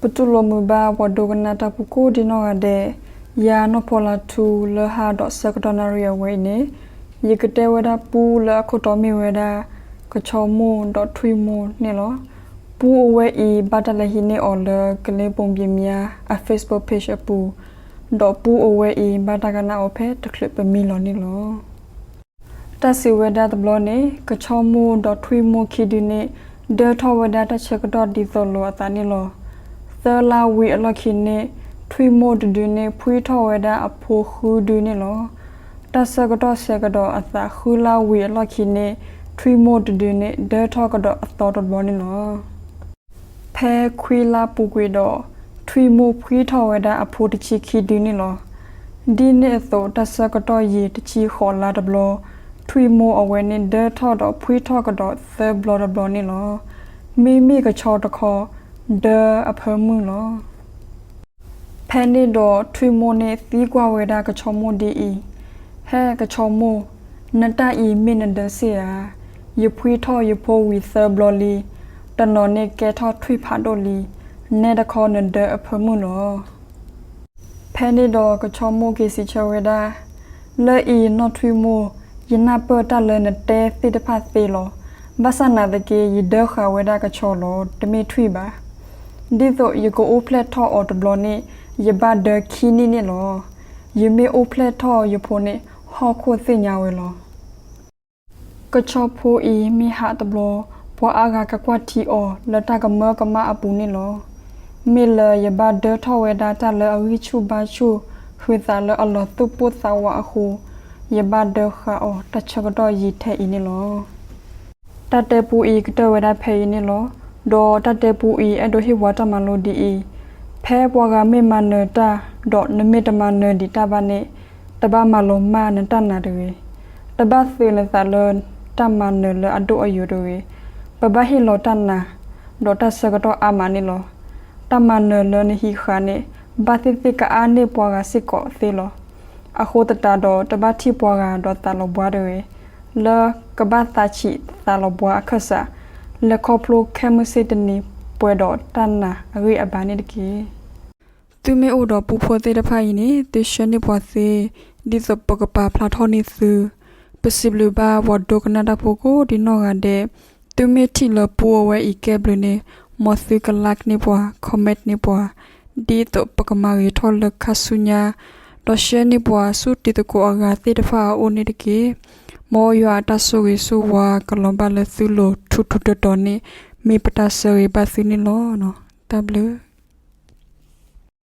ပတူၢ်လိာ်မုာ်ဘၣ်ပှၤဒိကနၣ်တၢ်ဖိကိးဒံနီၢ်ဂၤဒဲး, ယၤနီၢ်ဖီလါထူလၢဟါဒီးဆၢကတီၢ်နၣ်ရံၣ်အဝဲအံၤန့ၣ်, ယကတဲဝဲဒၣ်ပူလၢအခိၣ်တီမ့ၢ်ဝဲဒၣ် ကဆီမိၢ်ဒီးထွံၣ်မိၢ်န့ၣ်လီၤ. ပူအဝဲအံၤဘၣ်တၢ်လဲၤဟံးန့ၢ်အီၤလၢကလ့ပိၣ်ဘံမၠါအ Facebook page အပူၤ, ဒီးပူအဝဲအံၤဘၣ်တၢ်ကနၣ်အီၤဖဲတချုးပမံလီၤန့ၣ်လီၤ. တၢ်စံးဝဲဒၣ်တဘျီန့ၣ် ကဆီမိၢ်ဒီးထွံၣ်မိၢ်ခံဒုန့ၣ် ဒၢထီၣ်ဝဲဒၣ်တၢ်ဆၢကတီၢ်ဒ်သိးလိာ်အသးန့ၣ်လီၤ. သၢလါဝံၤအလီၢ်ခံန့ၣ် ထွံၣ်မိၢ်တဒုန့ၣ် ဖှံထီၣ်ဝဲဒၣ်အဖိဃုဒုန့ၣ်လီၤ. တၢ်ဆၢကတီၢ်ဆဲးကဒီးအသးဃုလါဝံၤအလီၢ်ခံန့ၣ် ထွံၣ်မိၢ်တဒုန့ၣ် ဒၢထီၣ်ကဒီးအသီတဘျီန့ၣ်လီၤ. ဖဲခွံလါပူၤကွံာ်ဒီး ထွံၣ်မိၢ်ဖှံထီၣ်ဝဲဒၣ်အဖိတဆံခံဒုန့ၣ်လီၤ. ဒ်န့ၣ်အသိး တၢ်ဆၢကတီၢ်ယံာ်တဆံဃိးလါတဘျီ, ထွံၣ်မိၢ်အဝဲန့ၣ်ဒၢထီၣ်ဒီးဖှံထီၣ်ကဒီးသၢဘျီတဘျီန့ၣ်လီၤ. မ့မ့ၢ်ကဆီတခီ ဒၢအဖၢမုၢ်လီၤ. ဖဲန့ၣ်ဒီးထွံၣ်မိၢ်န့ၣ်သံကွၢ်ဝဲဒၣ်ကဆီမိၢ်ဒ်အံၤ, ဟဲကဆီမိၢ်, နတၢ်အံၤမ့ၢ်နဒၢစ့ၢ်ဧါ. ယဖှံထီၣ်ယဖိဝံၤသၢဘျီလံ, တနီၤန့ၣ်ကဲထီၣ်ထွံၣ်ဖးဒိၣ်လံ, နဲတခီနဒၢအဖၢမုၢ်လီၤ. ဖဲန့ၣ်ဒီးကဆီမိၢ်က့ၤစံးဆၢဝဲဒၣ်, လၢအံၤနီၢ်ထွံၣ်မိၢ်, ယနၢ်ပၢၢ်တၢ်လၢနတဲသ့ၣ်တဖၣ်သ့လီၤ. ဘၣ်ဆၣ်နာ်သက့ ယဒၢဃာ်ဝဲဒၣ်ကဆီလီၤ, တမ့ၢ်ထွံၣ်ဘၣ်. ဒ်သိးယကအိၣ်ဖျဲၣ်ထီၣ်အီၤတဘျီန့ၣ် ယဘၣ်ဒၢခံနံၣ်န့ၣ်လီၤ. ယမ့ၢ်အိၣ်ဖျဲၣ်ထီၣ်ယဖိန့ၣ် ဟီၣ်ခိၣ်သ့ၣ်ညါဝဲလီၤ. ကဆီဖိအံၤမ့ၢ်ဟးတဘျီ, ပှၤအါဂၤကကွၢ်ထံအီၤလၢတၢ်ကမၢကမၣ်အပူၤန့ၣ်လီၤ. မ့ၢ်လၢယဘၣ်ဒၢထီၣ်ဝဲဒၣ်တၢ်လၢအဂံၢ်ဆူၣ်ဘါဆူၣ် ဃုာ်သးလၢအလီၤသူၣ်ပိၢ်သးဝးအဃိ, ယဘၣ်ဒၢဃာ်အီၤတၢ်ဆၢကတီၢ်ယံာ်ထဲအံၤန့ၣ်လီၤ. တၢ်တဲပူအံၤကတၢၢ်ဝဲဒၣ်ဖဲအံၤန့ၣ်လီၤ. ဒီးတၢ်တဲပူအံၤအဲၣ်ဒိးဟ့ၣ်ပှၤတၢ်မၤလိဒ်အံၤ, ဖဲပှၤဂၤမ့ၢ်မၤနၢၤတၢ်, ဒီးနမ့ၢ်တမၤနၢၤဒံးတၢ်ဘၣ်န့ၣ်, တဘၣ်မၤလီၤမၢ်နတၢ်နာ်တဂ့ၤ. တဘၣ်သုးနသးလၢတၢ်မၤနၢၤလၢအဒိၣ်အယိာ်တဂ့ၤ. ပဘၣ်ဟ့ၣ်လီၤတၢ်နာ်, ဒီးတၢ်ဆၢကတီၢ်အါမးန့ၣ်လီၤ. တၢ်မၤနၢၤလၢနဟံးဃာ်န့ၣ် ဘၣ်သ့ၣ်သ့ၣ်ကအါန့ၢ်ပှၤဂၤစ့ၢ်ကီးသ့လီၤ. အဃိသတးဒီး တဘၣ်ထံၣ်ပှၤဂၤဒီးသးလီၤဘှါတဂ့ၤ, လၢကဘၣ်သးဆံးသးလီၤဘှါအခၢၣ်စး, လဲၤခီဖျိခဲမုၢ်ဆ့ၣ်တနံၤပှဲၤဒီးတၢ်နာ်အဂံၢ်အဘါန့ၣ်တက့ၢ်. သုမ့ၢ်အိၣ်ဒီးပူဖိသ့ၣ်တဖၣ်အံၤန့ၣ် သုဆှၢန့ၢ်ပှၤသ့, ဒ်သိးပကပာ်ဖျါထီၣ်န့ၢ်သု. ပစံးဘျုးဘၣ်ပှၤဒိကနၣ်တၢ်ဖိကိးဒံနီၢ်ဂၤဒဲး, သုမ့ၢ်ထံၣ်လၢပူအဝဲအံၤကဲဘျုးန့ၣ်, မ်သုက like န့ၢ်ပှၤ, comment န့ၢ်ပှၤ, ဒ်သိးပကမၤဂ့ၤထီၣ်လၢခါဆူညါ, ဒီးရှဲန့ၢ်ပှၤဆူတံၤသကိးအဂၤသ့ၣ်တဖၣ်အအိၣ်န့ၣ်တက့ၢ်. မ်ယွၤအတၢ်ဆိၣ်ဂ့ၤဆိၣ်ဝါကလီၤဘၣ်လၢသုလိၤထူးထူးတီၤတီၤန့ၣ် မ့ၢ်ပတၢ်ဆၢဂ့ၤဘၣ်သုန့ၣ်လီၤ. တၢ်ဘျုး